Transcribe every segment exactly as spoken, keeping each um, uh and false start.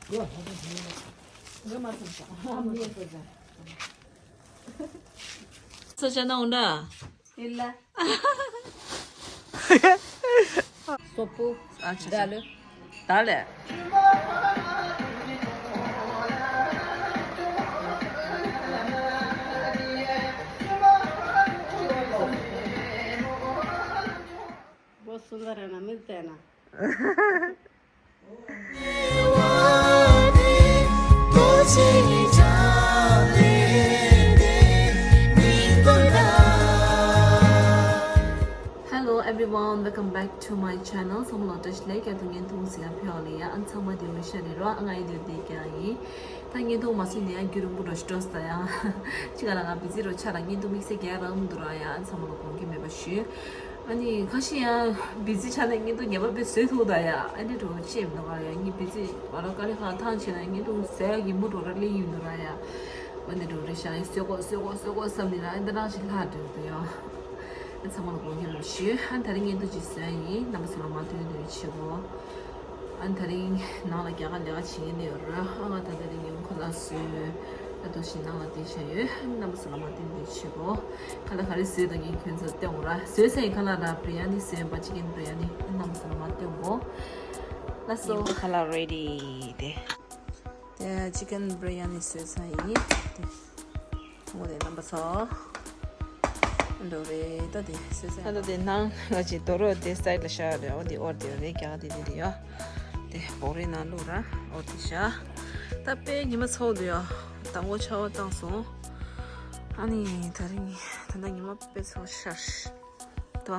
ས་ཆ་ན་འོང་ད། ཡིན་ལ། སོ་པུ། ཨ་ཆ་ཆ། ད་ལེ། ད་ལེ། बहुत सुंदर है ना, मिलते हैं ना। Hello everyone, welcome back to my channel. ཚང་མ་ལ་བཀྲ་ཤིས་བདེ་ལེགས། བརྙན་ཐུང་གཟིགས་ཡ་ཕེབས་པ་ལ་ཡ། ཨ་ཚང་མ་བདེ་མོ་ཤ་རེད་རོ། ཨ་ང་ཡི་བདེ་བདེ་ཀྱང་ཡིན། ད་བརྙན་ཐུང་མ་བཟོས་ནས་ཡང་རྒྱུན་རིང་པོ་འགྲོ་ཞིག་འགྲོ་ས་ཡང་ཅི་ག་ལ་ང་བི་ཛི་རོ་ཆགས་ལ་བརྙན་ཐུང་དམིགས་བསལ་རྒྱག་རག་མི་འདུག་ར། ཡ་ཨ་ཚང་མ་ལ་དགོངས་འགལ་མེད་པ་ཞུ། ཨ་ནི་ཁ་ཤས་ཡང་བི་ཛི་ཆགས་ནས་བརྙན་ཐུང་ངེས་པར་དཔེ་བཟོས་ཐུབ་ད་ཡ། ཨ་ནི་འགྲོ་ཅེས་མི་འདུག་ག། ཡ་ངའི་བི་ཛི་ང་རང་དཀའ་ལས་ཁག་ཐང་ཆད་ན་བརྙན་ཐུང་བཟོ་ཡ་ཡིན་མོ་འགྲོ་ར་ལེ་ཡིན་འདུག་ར། ཡ་ཨ་ནི་འགྲོ་རེ་ཤ་ཡ་བཟོས་གོ་བཟོས་གོ་བཟོས་གོ་བསམ་ནི་ར། ཨ་འདི་རང་ཞིག་ལྷག་འགྲོ་འདུག་ཡ། ཨ་ཚང་མ་ལ་དགོངས་འགལ་མེད་པ་ཞུ། ཨ་ད་རིང་བརྙན་ཐུང་ཅིག་བཟོ་ཡ་ཡིན། རྣམ་པ་ཚོ་ལ་མ་མཐུན་མཐུན་བྱེད་གོ། ཨ་ནི་ད་རིང་ནང་ལ་རྒྱ་གར་ལས་ཀ་བྱེད་མཁན་དེ་ཡོད་ར། ཨ་ང་ད་ད་རིང་ཡོང་ཁོ་ལ་བཟོས། ད་དུ་ཞིག་ནང་ལ་བསྡད་བཞག་ཡོད། ཨ་ནི་རྣམ་པ་ཚོ་ལ་མ་བསྟན་པའི་ཆེ་གོ། ཁ་ལག་ག་རེ་བཟོས་དང་ངས་ཁྱོད་ཚོ་སྟོན་གོ་ར། བཟོས་ཚར་ཡིན། ཁ་ལག་ར་བི་རི་ཡ་ནི་བཟོས་ཡིན་པ། ཅི་ཀེན་བི་རི་ཡ་ནི། ཨ་ནི་རྣམ་པ་ཚོ་ལ་མ་སྟོན་གོ། ལགས་སོ། ཁ་ལག་རེ་ཌི་དེ། དེ་ཅི་ཀེན་བི་རི་ཡ་ནི་བཟོས་ཚར་ཡིན། དེ། འོ་དེ་རྣམ་པ་ཚོ། འགྲོ་རེད། ད་དེ་སོས་ས། ད་ལྟ་དེ་ནང་ལ་ཅིག་རྡོ་རོག་དེ་སའིཌ་ལ་བཞག་རེད། འོ་དེ་ཨོར་དེ་རེད། རྒྱ་གར་དེ་དེ་རེད་ཡ། དེ་བོག་རེ་ནང་བླུགས་ར། ཨོར་དེ་བཞག་ད་དཔེ་ཉི་མ་ཚ་བོ་འདུག་ཡ། དང་པོ་ཆར་པ་བཏང་སོང་། ཨ་ནི་ད་རིང་ད་ལྟ་ཉི་མ་དཔེ་ཚ་བོ་ཤར། དོ།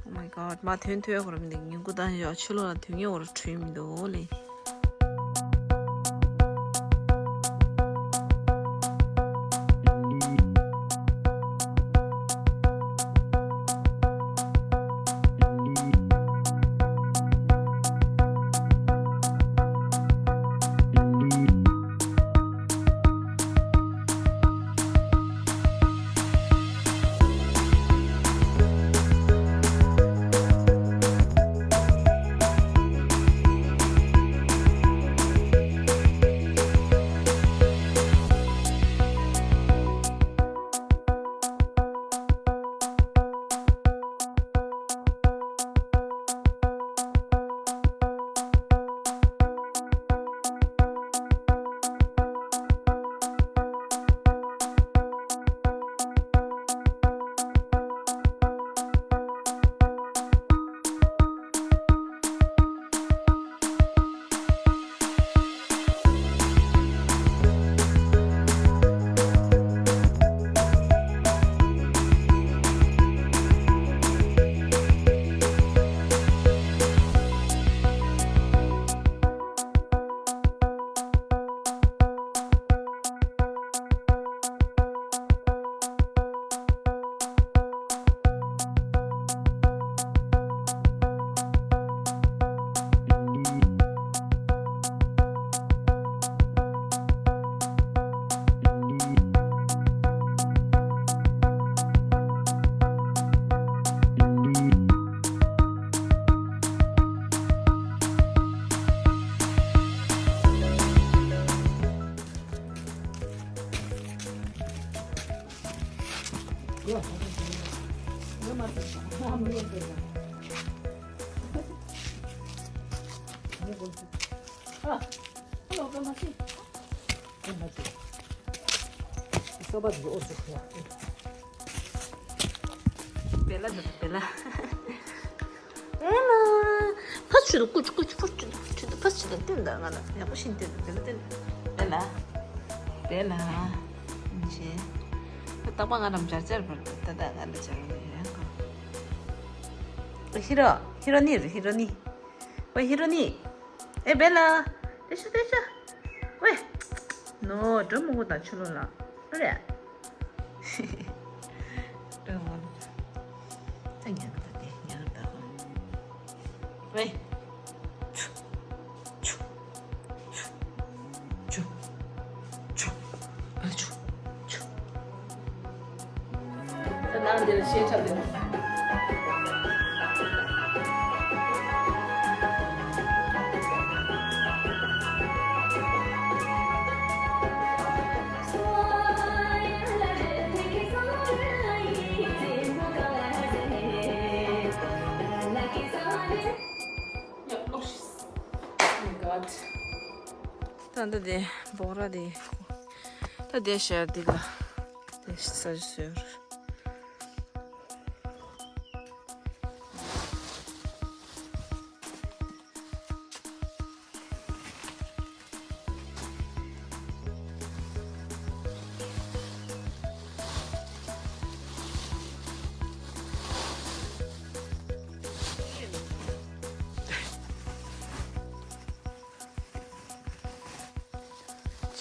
Oh my god. མ་ཐོན་ཐོན་ཁོ་ར་མི་འདུག་ཉིན་གུང་དང་ཡོ་ཕྱི་ལོགས་ལ་ཐོན་ངེས་འོར་བྲོས་མི་འདུག་ལེ། ཨ། ཧེ་ལོ། ཀརྨ་ཤི། ཀརྨ་ཤི། སོ་པ་འདི་འོ་ཟེར་ཁུ་བ། བེ་ལ་འདི་བེ་ལ། ཨེ་ལ། ཕ་ཆུ་དུ་ཀུ་ཆུ་ཀུ་ཆུ་ཕུར་ཆུ་དུ་ཕུར་ཆུ་དུ་ཕ་ཆུ་དུ་བསྟན་ད་ང་ལ་ཡག་པོ་ཞིག་བསྟན་ད། བེ་ལ་བསྟན་ད། བེ་ལ། བེ་ལ། ཅེ། ད་རྟག་པ་ང་རང་འབྱར་འབྱར་བར་ད་ད་ང་ལ་འབྱར་བ་ཡོད་ཡང་གོ། ཧི་རོ། ཧི་རོ་ནི་རེད། ཧི་རོ་ནི། ཝེ་ཧི་རོ་ནི། ཨེ་བེ་ལ། ལྟོས་ཤོག་ལྟོས་ཤོག་ཝེ། ནོ། འགྲོ་མི་དགོས་ད་ཕྱི་ལོགས་ལ། ཨ་རེད། འགྲོ་མི་དགོས་ད། ད་ཉལ་གི་ད་དེ་ཉལ་གི་ད། ཝེ། ཆུ། ཆུ། ཆུ། ཆུ། ཆུ། ཨ་ཆུ། ཆུ། ད་ནང་འདིར་ཤེས་ཁྲ་འདིར། ད་ལྟ་དེ་སྦོག་ར་དེ། ད་དེ་ཤར་དེ་ལ་དེ་ས་ཞིག་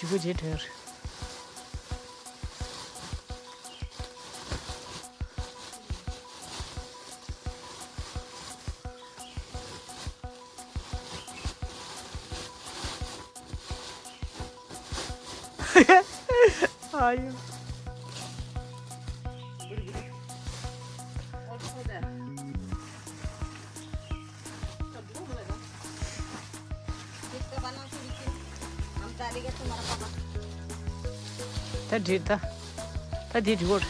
བཟོས། ལྗིད་པོ་ཇེ་དྲག་ཨ་ཡོ། ད་འགྲིག་ད། ད་འདི་འགྲིག་གོ།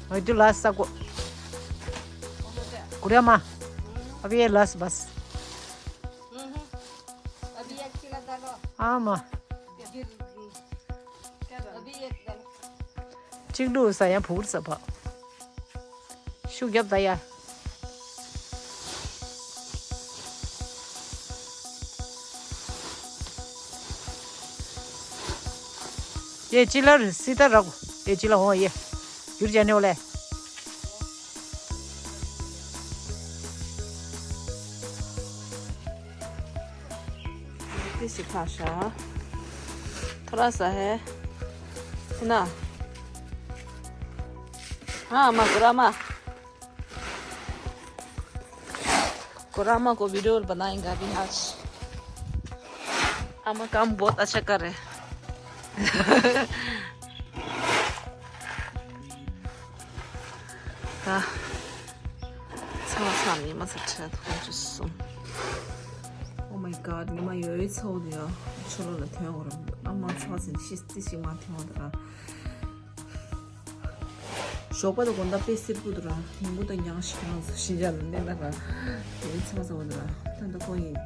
ཨ་དུ་ལ་ས་གོ། ཀུ་རེ་མ། अभी ये लास्ट बस। अभी एक किलो डालो। हाँ माँ। अभी एक डालो। གཅིག་བླུགས་ས་ཡང་བུར་ས་བ། ཤུགས་རྒྱབ་ད་ཡ། ये चिल्लर सीधा रखो। ये चिल्लर हो ये। ཡུར་ཅན་ནེ་ལེ། ཏི་ཞིག་ཁ་ཤ། थोड़ा सा है। है ना? हाँ, अम्मा, ग्रामा। ग्रामा को वीडियो बनाएंगे अभी आज। अम्मा काम बहुत अच्छा कर रहे हैं। ད། ཚ་བ་ཚ་ནི་མ་ཚ་ཁྲ་ཐོང་ཅུ་སོང་། Oh my god, ཉི་མ་ཡོད་ཚོ་དེ་ཡ། ཆོ་ལོ་ལ་ཐོན་འོ་ར། ཨ་མ་ཚ་ཟིན་ཤི་སྟི་ཞིག་མ་ཐོན་འོ་དེ་ར། ཞོགས་པ་དང་དགོང་དག་དཔེ་སེར་པོ་འདུག་ར། ཉིན་གུང་དང་ཉང་ཞིག་ང་ཚོ་ཤིན་ཅང་ལ་གནས་ན་ར། དེ་ཚང་ཚང་བ་འདུག་ར། ད་ལྟ་ཁོང་ཡིན།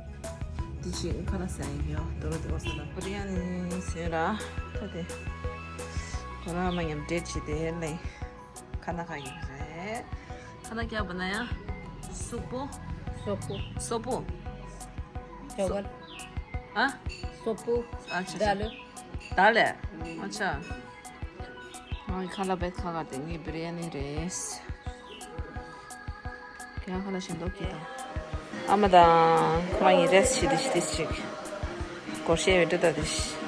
འདི་ཅིག་ཁ་ན་ཟ་ཡིན་ཡོ། དོ་ར་དེ་བར་ས་ན། བི་རི་ཡ་ནི་ཟོས་ར། ད་དེ། ཁོ་རང་མ་ཉམས་བྲེད་བྱེད་དེ་ལེ། ཁ་ན་ཁ་ཡིན་རེད། ཁ་ན་ཀྱ་བ་ན་ཡ། སོག་པོ། སོག་པོ། སོག་པོ། ཡོ་ག་ཨ། སོག་པོ། ཨ་ཆ་ཆ། ད་ལེ། ད་ལེ། ཨ་ཆ། ང་ཁ་ལ་བེད་ཁ་ག་དེ་ངའི་བི་རི་ཡ་ནི་རེད། ཁྱེད་ཁ་ལ་ཞིམ་མདོག་གི་དང་། ཨ་མ་དང་ཁོ་རང་ཡི་རེས་ཤི་དི་ཤི་དི་ཤིག་སྒོར་གཞས་བེད་འགྲོ་ད་དི་ཤི།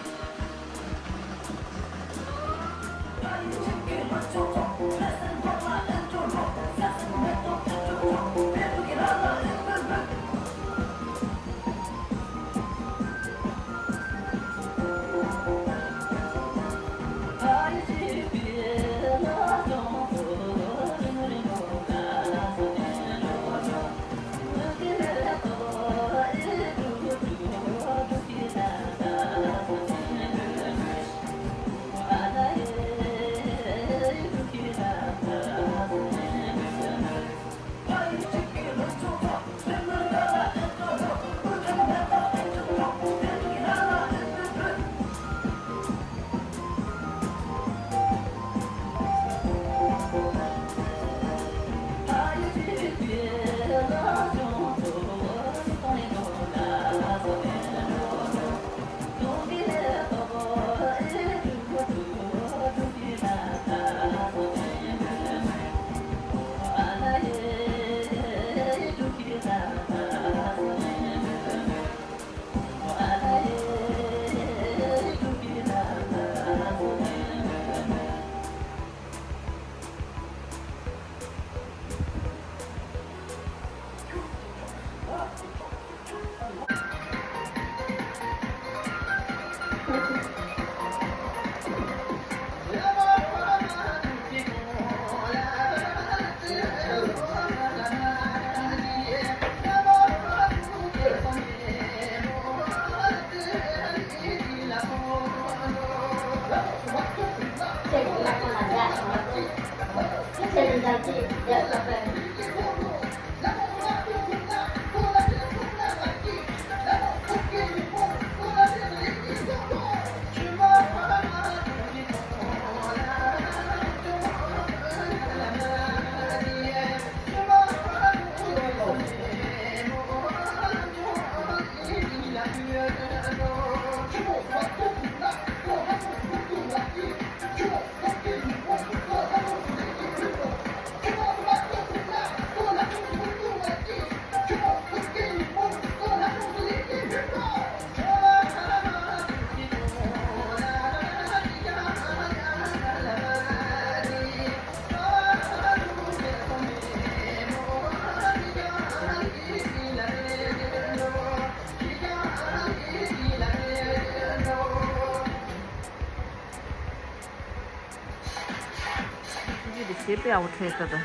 དེ་དཔེ་ཡག་པོ་འཁྲབ་ས་དང་།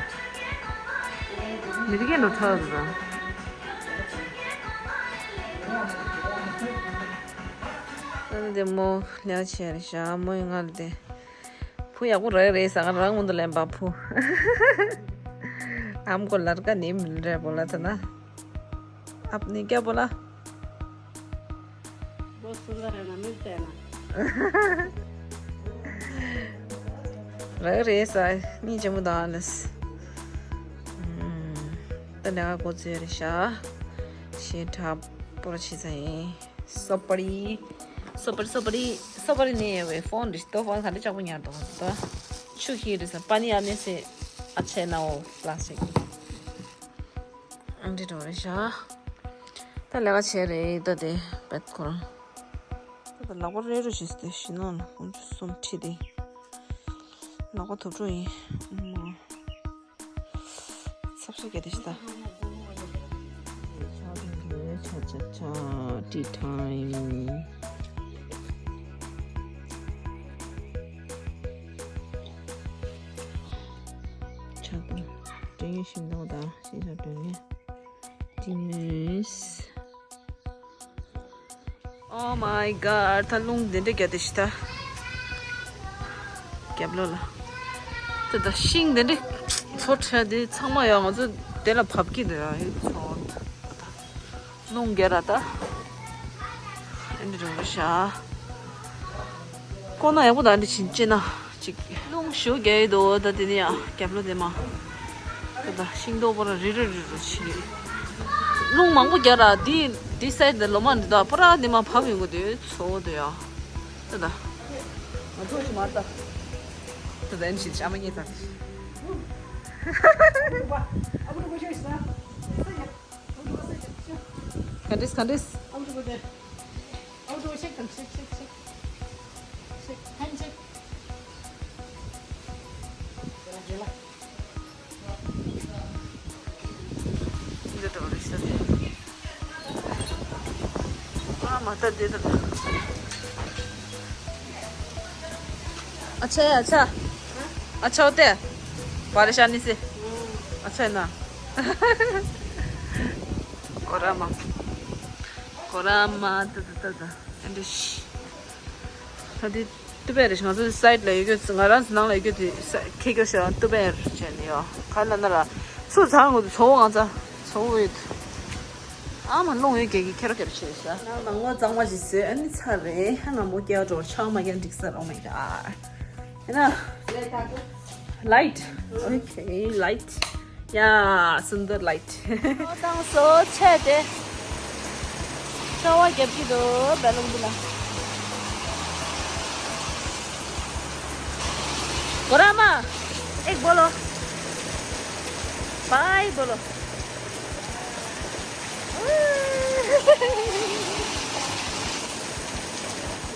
མི་དེ་གས་ནོ་འཁྲབ་ས་དང་། ཨ་དེ་མོ་ལས་བྱས་རེད་ཤག་མོ་ཡི་ང་ལ་དེ། བུ་ཡག་པོ་རག་རེད་ཟེར་ག་རང་མུ་མཐུད་ལན་པ་བུ། ཨམ་ཀོ་ལར་ཀ་ནི་མི་རེད་པོ་ལ་ད་ན། ཨབ་ནི་ཀྱ་པོ་ལ། ལོ་སུ་ལ་རེ་ན་མི་བལྟས་ན། རག་རེད་ས་གཉིས་ཆེན་མོ་དང་ལས། ད་ལས་ཀ་འགོ་ཚུགས་རེད་ཤག་ཞེ་དྲག་པོ་ར་བྱེད་ས་ཡིན། སོ་པ་རི། སོ་པ་རི་སོ་པ་རི། སོ་པ་རི་ནས་ཡོད་པའི་ཕོན་རེད། ཏོ་ཕོན་ག་འདྲ་ལྕགས་པོ་ཉར་འདུག་ད་ཆུ་ཤིག་རེད་ས་པ་ནི་ཨ་ནེ་སེ་ཨ་ཆེ་ན་འོ་པ་ལ་སི་ཊིག་ཨང་འདྲི་འགྲོ་རེད་ཤག་ད་ལས་ཀ་བྱས་རེད་ད་དེ་བེད་ཁོ་རང་། ད་ད་ལག་པ་རེ་རུ་བྱས་ཏེ་ཤི་ནོ་ན་ཁོང་ཚོ་གསུམ་ཁྲིད་དེ། ལག་པ་དུབ་འགྲོ་ཡིན། ཚབ་ཤ་ག་དེ་ཤི་ད། ཆ་ཆ་ཆ། tea time། ཆ་ད། དྲན་ཡོད་ཤིང་ཏོག་ད་ཤེས་བྱ་དྲན་ངེས། Genius. Oh my god. ད་རླུང་དེ་འདྲ་རྒྱག་དེ་ཤི་ད། རྒྱབ་ལོགས་ལ། ད་ད་ཤིང་དེ་འདྲ་ཚོ་ཁྲ་དེ་ཚང་མ་ཡང་ང་ཚོ་དེ་ལ་བབས་ཀྱི་འདུག་ཡ་ཚོ། རླུང་རྒྱག་ར་ད། ཨེ་འདྲ་རུ་ཤ། ཁོ་ན་ཡག་པོ་ད་འདི་ཕྱིན་ཅི་ན་ཅིག་རླུང་ཞུ་རྒྱག་ཡོད་དོ་ད་དེ་ནི་ཡང་རྒྱབ་ལོ་དེ་མ། ད་ད་ཤིང་ཏོག་པོ་ར་རི་རི་རི་རི་ཕྱིན། རླུང་མང་པོ་རྒྱག་ར་འདི་འདི་སའི་ཌི་ལ་ལོ་མ་འདི་དག་པོ་ར་འདི་མ་བབས་ཡོང་གི་འདུག་ཚོ་འདུག་ཡ། ད་ད། ང་ཚོ་ཞིག་མ་ད། ད་ད་ཨེ་ནི་ཞིག་ཅག་མ་ཉེས་ད། ག་འདྲས་ག་འདྲས། འདི་འགྲོ་རེད་ཤག་ཨ་མ་ད་འདི་ད། ཨ་ཆ་ཡ་ཨ་ཆ། ཨ་ཆ་འོ་དེ། བ་རེ་ཤ་ནི་སི། ཨ་ཆ་ཡ་ན། གོ་ར་མ། གོ་ར་མ་ད་ད་ད་ད། ཨ་འདྲ་ཤི། ད་འདི་ཏུ་བེ་རེད་ང་ཚོ་སའི་ཌི་ལ་ཡོད་རྒྱུ་ང་རང་ཚོ་ནང་ལ་ཡོད་རྒྱུ་དེ་ས་ཁེ་གྱོ་ཤ་ཏུ་བེ་རེད་བྱས་ནས་ཡོད་ག་ལ་ན་ར་ཚུར་ཚང་དགོས་འདུག་ཚོ་བོ་ང་ཚ་ཚོ་བོ་ཡོད། ཨ་མ་རླུང་ཡོད་རྒྱལ་གྱི་ཁེ་རོ་ཁེ་རོ་བྱས་ཤ། ནང་ལ་ངོ་གཙང་མ་ཞིག་བཟོས་ཨ་ནི་ཚར་རེད་ཧ་ང་མོ་སྐྱེ་བ་འགྲོ་ཆང་མ་རྒྱག་འགྲིག་ས་རོ་མེད་ཨ། ཡིན་ན། Light. Okay, light. Yeah, སུན་དར་light. ཨོ་དང་སོ་ཆད་དེ། ཆར་པ་རྒྱབ་ཀྱི་འདུག་བེ་ལུང་འདི་ལ། གོ་ར་མ། ཨེག་བོ་ལོ། བའི་བོ་ལོ།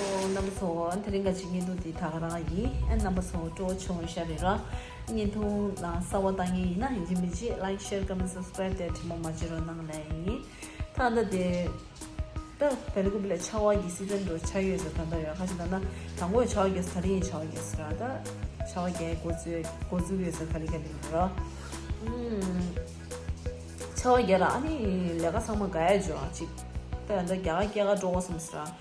ཨོ་རྣམ་པ་ཚོ་དེ་རིང་ག་ཅིག་ཉིན་དུ་དེ་ད་ག་རང་ཡིན། ཨ་རྣམ་པ་ཚོ་སྤྲོ་བོ་བྱུང་ཤ་རེད་ར། བརྙན་ཐུང་ལ་གསར་པ་བཏང་མཁན་ཡིན་ན་ཡིན་གཅིག་མིན་གཅིག་like, share, comment, subscribe དེ་དྲི་མོ་མ་བྱེད་རོགས་གནང་ལེ་ཡིན། ད་ལྟ་དེ་ད་བེ་ལི་ཀུ་པི་ལ་ཆར་པ་གི་སི་ཛན་འགྲོ་ཆ་ཡོད་ཟེར་ད་ལྟ་ཡོད་ཁ་ཅིག་ད་ན་དང་པོ་ཆར་པ་གི་ད་རིང་ཆར་པ་གི་ཟེར་ད་ཆར་པ་གི་འགོ་ཚུགས་འགོ་ཚུགས་ཡོད་ཟེར་ད་རིང་ག་ལི་རོ། ཆར་པ་གི་ལ་ཨ་ནི་ལས་ཀ་ཚང་མ་ག་ཡ་འཇོ་ཨ་ཅིག་ད་ཡང་ད་རྒྱ་ག་སྐྱེ་ག་འགྲོ་གོ་སམ་ཟེར།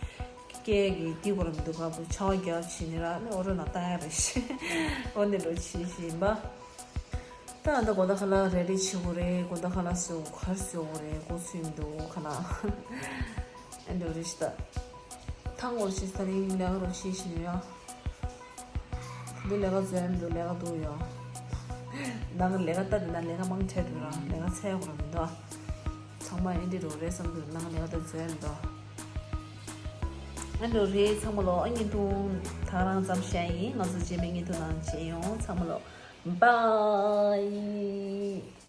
སྐད་ཀྱི་འདི་གོ་ར་མི་འདུག་ག་བུ་ཆར་པ་རྒྱབ་བྱས་ནི་ར་ནི་ཨོ་རོ་ན་ལྟ་ཡ་རེད་ཤི། ཨོ་ནི་འགྲོ་བྱེད་བཞིན་པ། ད་ཨ་ད་གོ་ད་ཁ་ལ་རེ་རེ་བྱེད་དགོས་རེད་གོ་ད་ཁ་ལ་སོ་གར་སོ་དགོས་རེད་གོ་ཚུལ་མི་འདུག་ཁ་ལ། ཨེ་འགྲོ་རེ་ཤི་ད། ཐང་འོར་ཤི་ད་རིང་ལས་ཀ་རོ་བྱེད་བཞིན་ཡོད། འདི་ལས་ཀ་འཛོལ་མི་འདུག་ལས་ཀ་འདུག་ཡོད། ནང་ལས་ཀ་ལྟ་དེ་ན་ལས་ཀ་མང་ཆེ་འདུག་ར་ལས་ཀ་ཚད་གོ་ར་མི་འདུག་ཚང་མ་ཨེ་འདྲི་འགྲོ་རེད་བསམ་འདུག་ནང་ལས་ཀ་ད་འཛོལ་མི་འདུག་ཨེ་འགྲོ་རེད་ཚང་མ་ལོ་ཨ་བརྙན་ཐུང་ད་རང་ཙམ་བཤད་ཡིན། ང་ཚོ་རྗེས་མའི་བརྙན་ཐུང་ནང་མཇལ་ཡོང་། ཚང་མ་ལོ་བཱའི།